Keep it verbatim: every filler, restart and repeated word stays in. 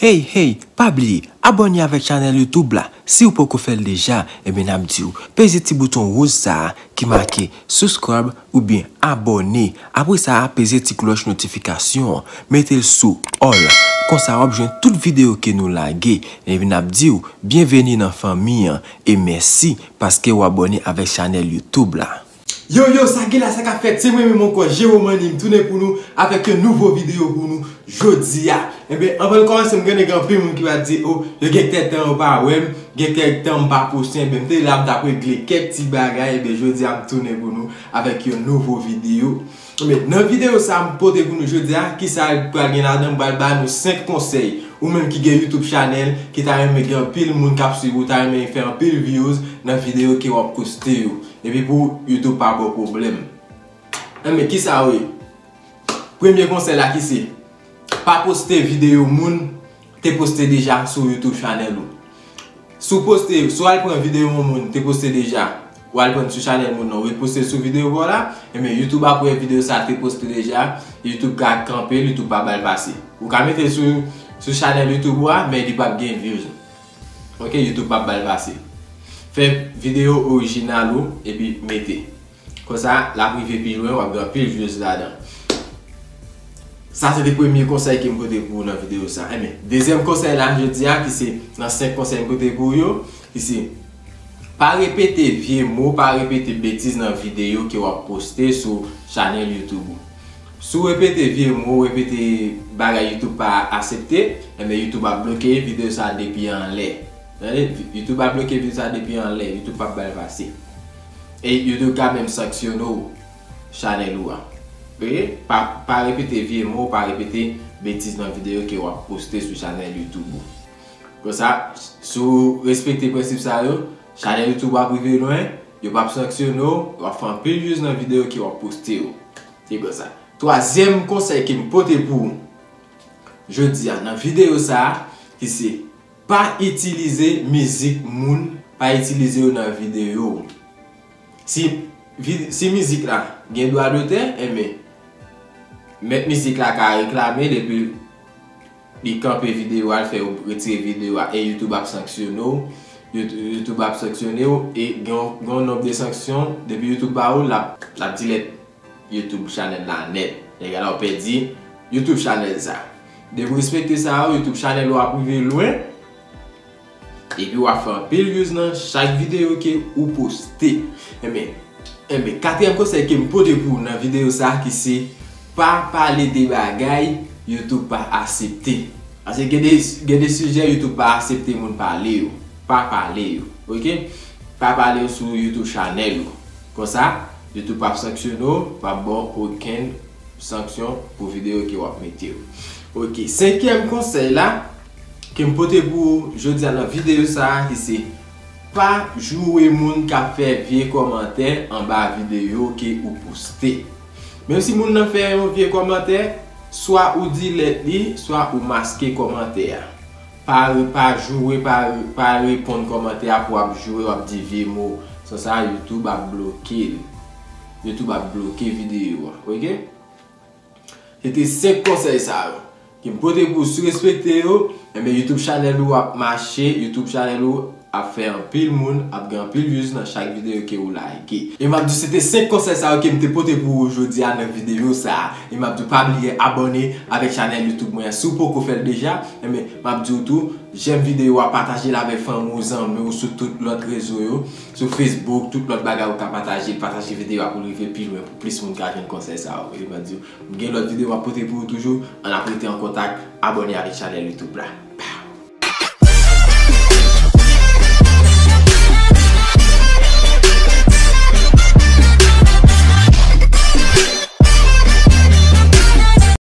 Hey, hey, pa bliye abòne avèk chanèl YouTube la. Si w poko fè l deja, ebyen n ap di w, peze ti bouton wòz sa a ki make subscribe oubyen abòne. Apre sa a, peze ti klòch notifikasyon an, mete l sou all. Konsa w ap jwenn tout videyo ke nou lage. Epi n ap di w, byenveni nan fanmi an e mèsi paske w abòne avèk chanèl YouTube la. Yo, yo, sa gen la, sa k ap fèt? Se mwen menm ankò, Jérôme Annie, m tounen pou nou avèk yon nouvo videyo pou nou jodi a. Enben, anvan n kòmanse, m konnen gen anpil moun ki va di, o, yo gen kèk tan yo pa wè m, gen kèk tan m pa poste, enben, m te la, m t ap regle kèk ti bagay, enben, jodi a, m tounen pou nou avèk yon nouvo videyo. Enben, nan videyo sa, m pote pou nou jodi a, kisa pral gen ladan, m pral ba nou senk konsèy. Ou menm ki gen YouTube channel, ki ta renmen gen anpil moun k ap swiv ou, ta renmen fè anpil views nan videyo ke w ap poste yo. Epi pou YouTube pa ba w pwoblèm. Enben, kisa yo ye? Premye konsèy la ki se, pa poste videyo moun te poste deja sou YouTube channel ou. Si w poste, si w al pran videyo yon moun te poste deja, w al pran sou chanèl moun nan, w reposte sou videyo pa w la, enben YouTube ap wè videyo sa te poste deja, YouTube ka kanpe l, YouTube pa ba l pase. Ou ka mete l sou, sou chanèl YouTube ou a, men li p ap gen views. Ok, YouTube p ap ba l pase. Fè videyo orijinal ou epi mete. Konsa, l ap rive pi lwen, w ap gen anpil views ladan. Sa se te premye konsèy ke m pote pou ou nan videyo sa. Enben, dezyèm konsèy la jodi a, ki se nan senk konsèy m pote pou ou yo, ki se pa repete vye mo, pa repete betiz nan videyo ke w ap poste sou chanèl YouTube ou. Si w repete vye mo, repete bagay YouTube pa aksepte, enben YouTube ap bloke videyo sa depi anlè. Tande, YouTube ap bloke videyo sa depi anlè, YouTube p ap ba l pase. E YouTube ka menm sanksyone w chanèl ou a. Oke? Pa, pa repete vye mo, pa repete betiz nan videyo ke w ap poste sou chanèl YouTube ou. Konsa, si w respekte prensip sa yo, chanèl YouTube w ap rive lwen, yo p ap sanksyone w, w ap fè anpil views nan videyo ke w ap poste yo. Se konsa. Twazyèm konsèy ke m pote pou ou jodi a nan videyo sa a, ki se pa itilize mizik moun, pa itilize yo nan videyo w. Si, vi- si mizik la gen dwa dotè, enben, mèt mizik la ka reklame l epi li kanpe videyo a, l fè yo retire videyo a, e YouTube ap sanksyone w. YouTube, YouTube ap sanksyone w, e gen yon, gen yon nonb de sanksyon, depi YouTube ba ou, l ap, l ap delete YouTube chanèl la nèt. Egal a w pèdi YouTube chanèl sa. Depi w respekte sa yo, YouTube chanèl ou ap rive lwen. Epi w ap fè anpil views nan chak videyo ke ou poste. Enben, enben, katriyèm konsèy ke m pote pou ou nan videyo sa ki se pa pale de bagay YouTube pa aksepte. Paske gen de, gen de sijè YouTube pa aksepte moun pale yo. Pa pale yo, oke? Pa pale yo sou YouTube chanèl ou. Konsa, YouTube p ap sanksyone w, p ap ba w okenn sanksyon pou videyo ke w ap mete yo. Oke, senkyèm konsèy la ke m pote pou ou jodi a nan videyo sa a, ki se pa joure moun k ap fè vye kòmantè anba videyo ke ou poste. Menm si moun nan fè yon vye kòmantè, swa ou delete li, swa ou maske kòmantè a. Pa, pa joure, pa, pa reponn kòmantè a pou w ap joure, w ap di vye mo. San sa, YouTube ap bloke l. YouTube ap bloke videyo a, oke? Se te senk konsèy sa yo ke m pote pou w, si w respekte yo, enben YouTube chanèl ou ap mache, YouTube chanèl ou ap fè anpil moun, ap gen anpil views nan chak videyo ke ou like. E m ap di w se te senk konsèy sa yo ke m te pote pou ou jodi a nan videyo sa a. E m ap di w pa bliye abòne avèk chanèl YouTube mwen an si w poko fè l deja. Enben, m ap di w tou, jèm videyo a, pataje l avèk fanmi w, zanmi w, sou tout lòt rezo yo, sou Facebook, tout lòt bagay ou ka pataje, pataje videyo a pou l rive pi lwen, pou plis moun ka jwenn konsèy sa yo. E m ap di w, m gen lòt videyo m ap pote pou ou toujou. Ann ap rete an kontak, abòne avèk chanèl YouTube la.